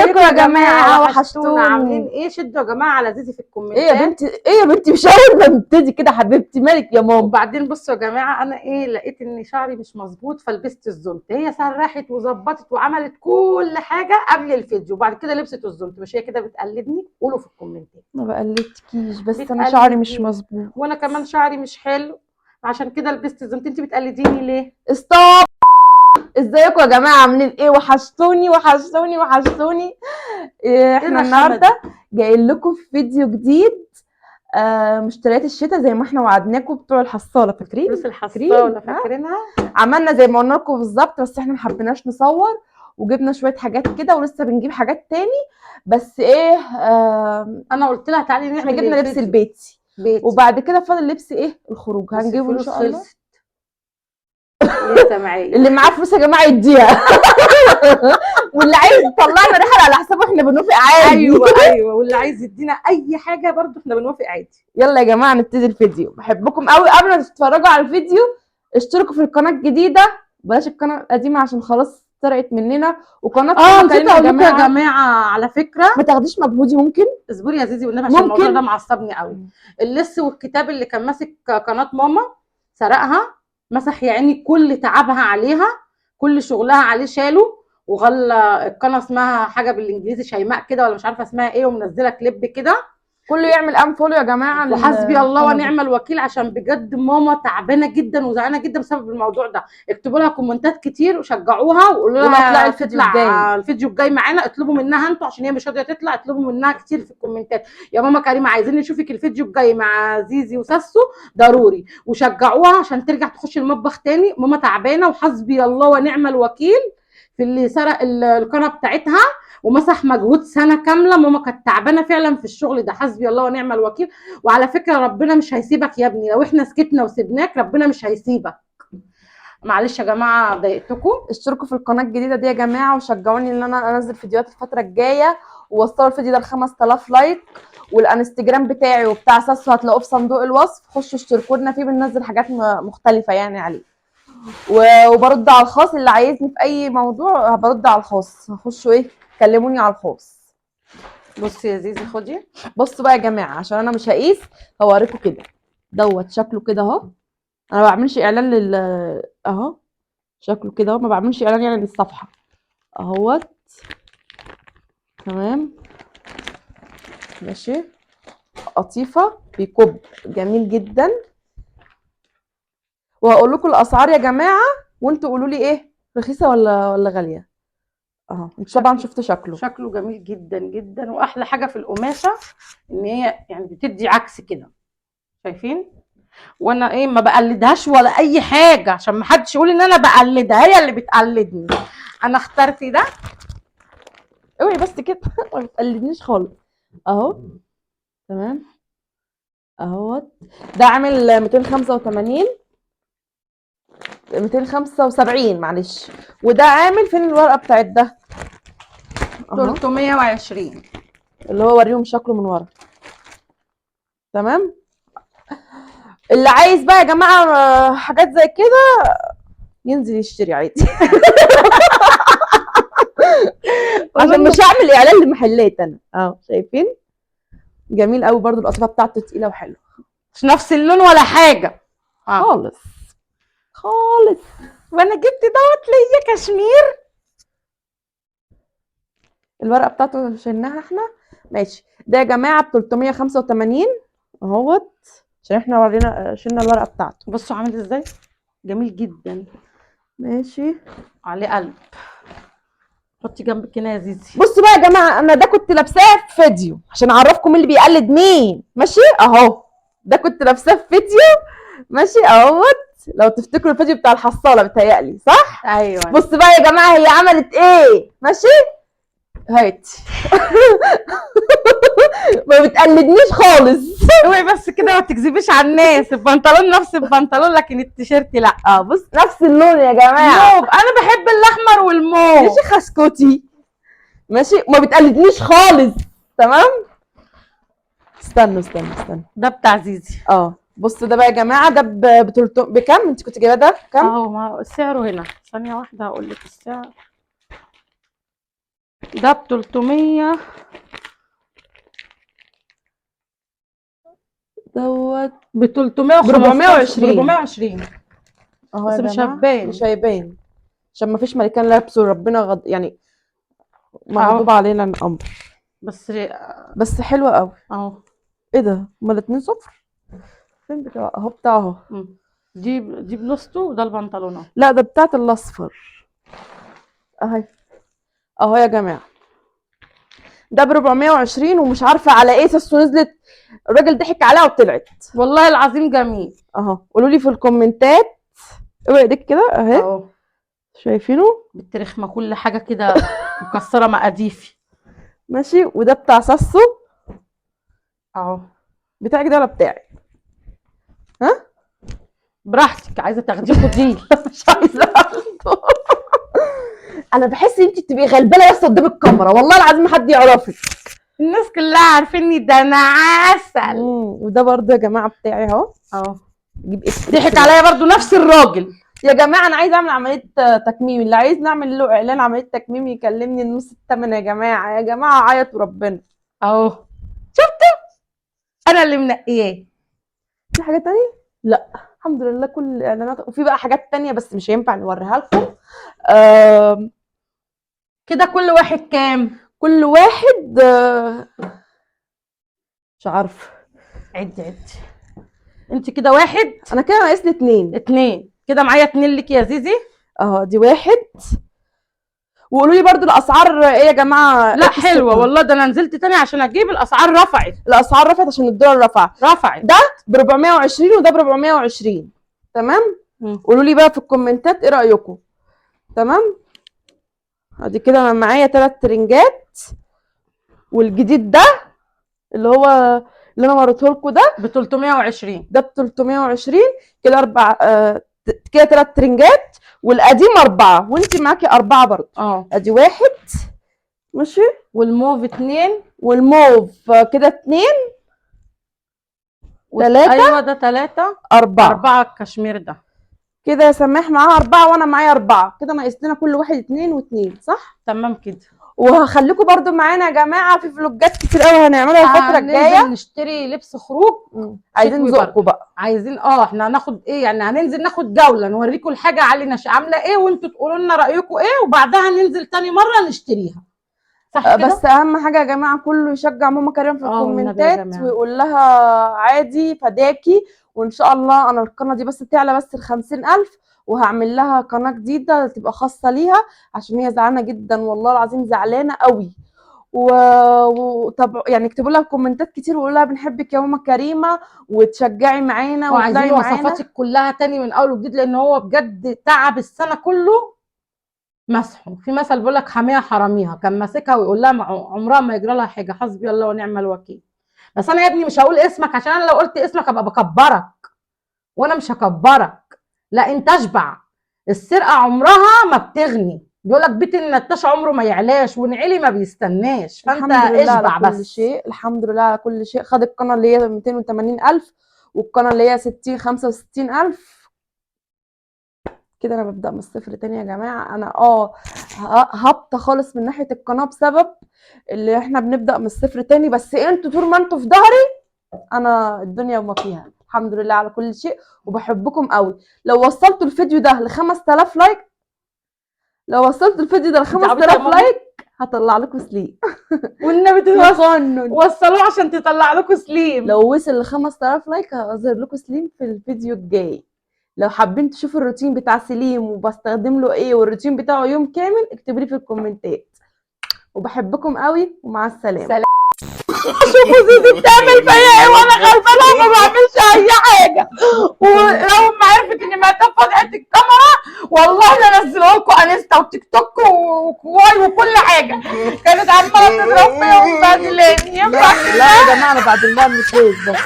ازيكم يا جماعة؟ وحشتونا. عاملين وحشتوني. ايه؟ شدوا يا جماعة على زيزي في ايه يا الكومنتات. بنتي، ايه يا بنتي، مش اول ما نبتدي كده حبيبتي، مالك يا ماما؟ وبعدين بصوا يا جماعة، انا ايه لقيت ان شعري مش مظبوط فلبست الزونت. هي سرحت وظبطت وعملت كل حاجة قبل الفيديو، وبعد كده لبست الزونت. مش هي كده بتقلدني؟ قولوا في الكومنتات. ما بقلدكيش، بس انا شعري مش بتقلديني. مظبوط. وانا كمان شعري مش حلو، عشان كده لبست الزونت. انت بتقلديني ليه؟ stop. ازيكم يا جماعة، عاملين ايه؟ وحشتوني وحشتوني وحشتوني. إيه، احنا الرخامة النهارده جايين لكم في فيديو جديد، مشتريات الشتاء زي ما احنا وعدناكم بتوع الحصاله، فاكرين؟ فلوس الحصاله فاكرين؟ فاكرينها؟ عملنا زي ما قلنا لكم بالظبط، بس احنا ما حبيناش نصور وجبنا شوية حاجات كده، ولسه بنجيب حاجات تاني. بس ايه، انا قلت لها تعالي نعمل احنا جبنا لبس الفيديو. البيتي بيتي. وبعد كده فاضل لبس ايه الخروج، بس هنجيبه ان الفلوس شاء الله. خلصت. لسه معايا. اللي معاه فلوس يا جماعة يديها، واللي عايز يطلعنا رحله على حسابه احنا بنوافق عادي. ايوه ايوه، واللي عايز يدينا اي حاجة برضو احنا بنوافق عادي. يلا يا جماعة نبتدي الفيديو. بحبكم قوي. قبل ما تتفرجوا على الفيديو اشتركوا في القناة الجديدة، بلاش القناة القديمة عشان خلاص سرقت مننا. وقناة نسيت كريم يا اقول لكم يا جماعة، جماعة على فكرة، ما تاخديش مجهودي، ممكن اصبري يا زيزي والنبي عشان الموضوع ممكن. ده معصبني قوي. اللص والكتاب اللي كان ماسك قناة ماما سرقها، مسح يا عيني كل تعبها عليها، كل شغلها عليه شاله وغلى القناة. اسمها حاجة بالانجليزي شيماء كده ولا مش عارفه اسمها ايه، ومنزلة كليب كده. كله يعمل unfollow يا جماعة وحسبي الله للقناة دي. ونعم الوكيل، عشان بجد ماما تعبانة جدا وزعلانه جدا بسبب الموضوع ده. اكتبوا لها كومنتات كتير وشجعوها وقولوا قولوا لها اطلعي الفيديو تطلع الجاي. الفيديو الجاي معانا. اطلبوا منها انتوا عشان هي مش راضية تطلع، اطلبوا منها كتير في الكومنتات. يا ماما كريمة عايزين نشوفك الفيديو الجاي مع زيزي وساسو ضروري، وشجعوها عشان ترجع تخش المطبخ تاني. ماما تعبانة وحسبي الله ونعم الوكيل في اللي سرق القناة بتاعتها ومسح مجهود سنة كاملة. ماما كانت تعبانة فعلا في الشغل ده، حسبي الله ونعم الوكيل. وعلى فكرة ربنا مش هيسيبك يا ابني، لو احنا سكتنا وسيبناك ربنا مش هيسيبك. معلش يا جماعة ضايقتكم. اشتركوا في القناة الجديدة دي يا جماعة وشجعوني ان انا انزل فيديوهات الفترة الجاية، ووصلوا الفيديو ده ل 5000 like. والانستجرام بتاعي وبتاع ساسو هتلاقوه في صندوق الوصف، خشوا اشتركوا لنا فيه، بننزل حاجات مختلفة يعني عليه. وبرد على الخاص، اللي عايزني في اي موضوع برد على الخاص، خشوا ايه كلموني على الخاص. بصي يا زيزي خدي. بصوا بقى يا جماعة عشان انا مش هقيس، هوريكم كده دوت شكله كده اهو. انا ما بعملش اعلان لل اهو، شكله كده اهو، ما بعملش اعلان يعني للصفحه اهوت. تمام ماشي. قطيفة بيكب جميل جدا. وهقول لكم الاسعار يا جماعة وانتوا قولوا لي ايه، رخيصة ولا غالية. اهو انتوا طبعا شفتوا شكله، شكله جميل جدا جدا. واحلى حاجة في القماشه ان هي يعني بتدي عكس كده، شايفين؟ وانا ايه ما بقلدهاش ولا اي حاجة عشان ما حدش يقول ان انا بقلدها، هي اللي بتقلدني. انا اخترت ده. اوعي بس كده ما بتقلدنيش خالص اهو. تمام اهوت. ده عامل 285، 275 معلش. وده عامل فين الورقة بتاعت ده؟ اهو. 320. اللي هو وريهم شكله من ورا. تمام. اللي عايز بقى يا جماعة حاجات زي كده ينزل يشتري عادي، عشان مش هعمل اعلان لمحلات انا. اهو شايفين؟ جميل قوي برضو، القطيفه بتاعته تقيلة وحلوه. مش نفس اللون ولا حاجة خالص خالص. وانا جبت دوت ليا كشمير. الورقة بتاعته شلناها احنا ماشي. ده يا جماعة ب 385 اهوت، عشان احنا ورينا شلنا الورقة بتاعته. بصوا عامل ازاي، جميل جدا ماشي. عليه قلب. حطي جنبك هنا يا زيزي. بصوا بقى يا جماعة، انا ده كنت لابساه في فيديو عشان اعرفكم مين اللي بيقلد مين. ماشي اهو، ده كنت لابساه في فيديو ماشي اهوت. لو تفتكروا الفيديو بتاع الحصاله بتهيألي صح؟ ايوه. بصوا بقى يا جماعة هي عملت ايه. ماشي هاتي. ما بتقلدنيش خالص. اوعي بس كده ما تكذبيش على الناس. البنطلون نفس البنطلون لكن التيشيرت لا. بص نفس اللون يا جماعة. موف. انا بحب الاحمر والموف. ماشي خسكوتي. ماشي ما بتقلدنيش خالص. تمام. استنوا استنوا استنوا. ده بتاع زيزي. بصوا ده بقى يا جماعة، ده بكام؟ انت كنت جايباه ده كام؟ اهو ما سعره هنا، ثانية واحدة هقول لك السعر. ده ب 300 دوت ب 315، 420. 420. اهو يا بس مش جماعة، هتبان. مش هيبان عشان ما فيش مانيكان لابسه، ربنا غض يعني مغضوب علينا الامر. بس بس حلوة قوي. اهو. ايه ده؟ هما الاتنين صفر؟ فين بتاع اهو بتاع اهو. دي بلوزته وده البنطلون اهو. لا ده بتاعت الاصفر اهي. اهو يا جماعة ده ب 420، ومش عارفه على ايه ساسو نزلت، الراجل ضحك عليها وطلعت. والله العظيم جميل. اهو قولوا لي في الكومنتات. اوعي ايديك كده اهي. اهو شايفينه؟ بالترخمه كل حاجة كده مكسرة مقاديفي. ماشي. وده بتاع ساسو اهو. بتاعك ده ولا بتاعي؟ ها؟ براحتك، عايزه تاخديه خديه. مش عايزه اخده. انا بحس ان انت بتبقي غلبانه بس قدام الكاميرا، والله العظيم ما حد يعرفك. الناس كلها عارفيني، ده انا عسل. وده برضه يا جماعة بتاعي اهو. اهو. جيب اكس. ضحك عليا برضو نفس الراجل. يا جماعة انا عايزه اعمل عملية تكميم، اللي عايز نعمل له اعلان عملية تكميم يكلمني النص الثمن يا جماعة. يا جماعة عيطوا ربنا. اهو شفتوا انا اللي منقياه. في حاجة تانية؟ لا الحمد لله كل الاعلانات. وفي بقى حاجات تانية بس مش هينفع نوريها لكم. كده كل واحد كام؟ كل واحد مش عارفه. عدي عدي انت كده واحد. انا كده ناقص لي 2. 2 كده معايا 2 ليك يا زيزي. اهو دي واحد. وقولوا لي برضو الاسعار ايه يا جماعة؟ لا حلوة والله، ده انا نزلت تاني عشان اجيب الاسعار رفعت. الاسعار رفعت عشان الدولار رفع. رفعت. ده ب 420 وده ب 420. تمام. قولوا لي بقى في الكومنتات ايه رايكم. تمام. ادي كده انا معايا 3 ترنجات، والجديد ده اللي هو اللي انا وريته لكم ده ب 320. ده ب 320 كده 4 كده 3 ترنجات، والقديم 4، وانت معاكي 4 برضه. ادي 1 ماشي، والموف 2، والموف كده 2، 3. ايوه ده 3، 4. 4 الكشمير ده كده يا سماح معاها 4 وانا معايا 4، كده ناقص لنا كل واحد 2 و2، صح؟ تمام كده. وهخليكم برضو معانا يا جماعة في فلوجات كتير قوي هنعملها الفترة الجاية. نشتري لبس خروج. عايزين ذوقكم بقى. عايزين احنا هناخد ايه يعني؟ هننزل ناخد جولة نوريكم الحاجة علينا عامله ايه، وانتوا تقولوا لنا رايكم ايه، وبعدها ننزل تاني مرة نشتريها. صح كده؟ بس اهم حاجة يا جماعة كله يشجع ماما كريم في الكومنتات ويقول لها عادي فداكي، وان شاء الله انا القناة دي بس تعلى بس ال 50,000 وهعمل لها قناة جديدة تبقى خاصة ليها، عشان هي زعلانة جدا والله العظيم زعلانة قوي. وطب يعني اكتبوا لها كومنتات كتير وقولوا لها بنحبك يا ماما كريمة وتشجعي معانا وعايزين وصفاتك كلها تاني من اول وجديد، لان هو بجد تعب السنة كله مسحه. في مثل بيقول لك حاميها حراميها، كان ماسكها ويقول لها عمرها ما يجرى لها حاجة، حسبي الله ونعم الوكيل. بس انا يا ابني مش هقول اسمك، عشان انا لو قلت اسمك ابقى بكبرك، وانا مش هكبرك. لا انت اشبع، السرقة عمرها ما بتغني. بيقول لك بيت النتاش عمره ما يعلاش، ونعلي ما بيستناش. فانت اشبع بس. كل شيء الحمد لله على كل شيء. خد القناة اللي هي 280,000 والقناة اللي هي 60 65,000 كده. انا ببدا من الصفر تاني يا جماعة. انا هابطة خالص من ناحية القناة بسبب اللي احنا بنبدا من الصفر تاني، بس انتوا طول ما انتوا في ظهري انا الدنيا وما فيها. الحمد لله على كل شيء، وبحبكم قوي. لو وصلتوا الفيديو ده ل 5000 like، لو وصلتوا الفيديو ده ل 5000 like هطلع لكم سليم. والنبي وصلوه عشان تطلع لكم سليم. لو وصل ل 5000 like هظهر لكم سليم في الفيديو الجاي. لو حابين تشوفوا الروتين بتاع سليم وبستخدم له ايه والروتين بتاعه يوم كامل، اكتبوا لي في الكومنتات. وبحبكم قوي ومع السلامة. سلام. شوفوا زيزي بتعمل فيا ايه وانا غلبانه وما بعملش اي حاجة. ولو ما عرفت اني ما فتحت الكاميرا والله لا انزله لكم انستا وتيك توك وكواي وكل حاجة. كانت عماله تضرب فيا ومبهدلاني. لا يا جماعة انا بعد الله مش كويس بس.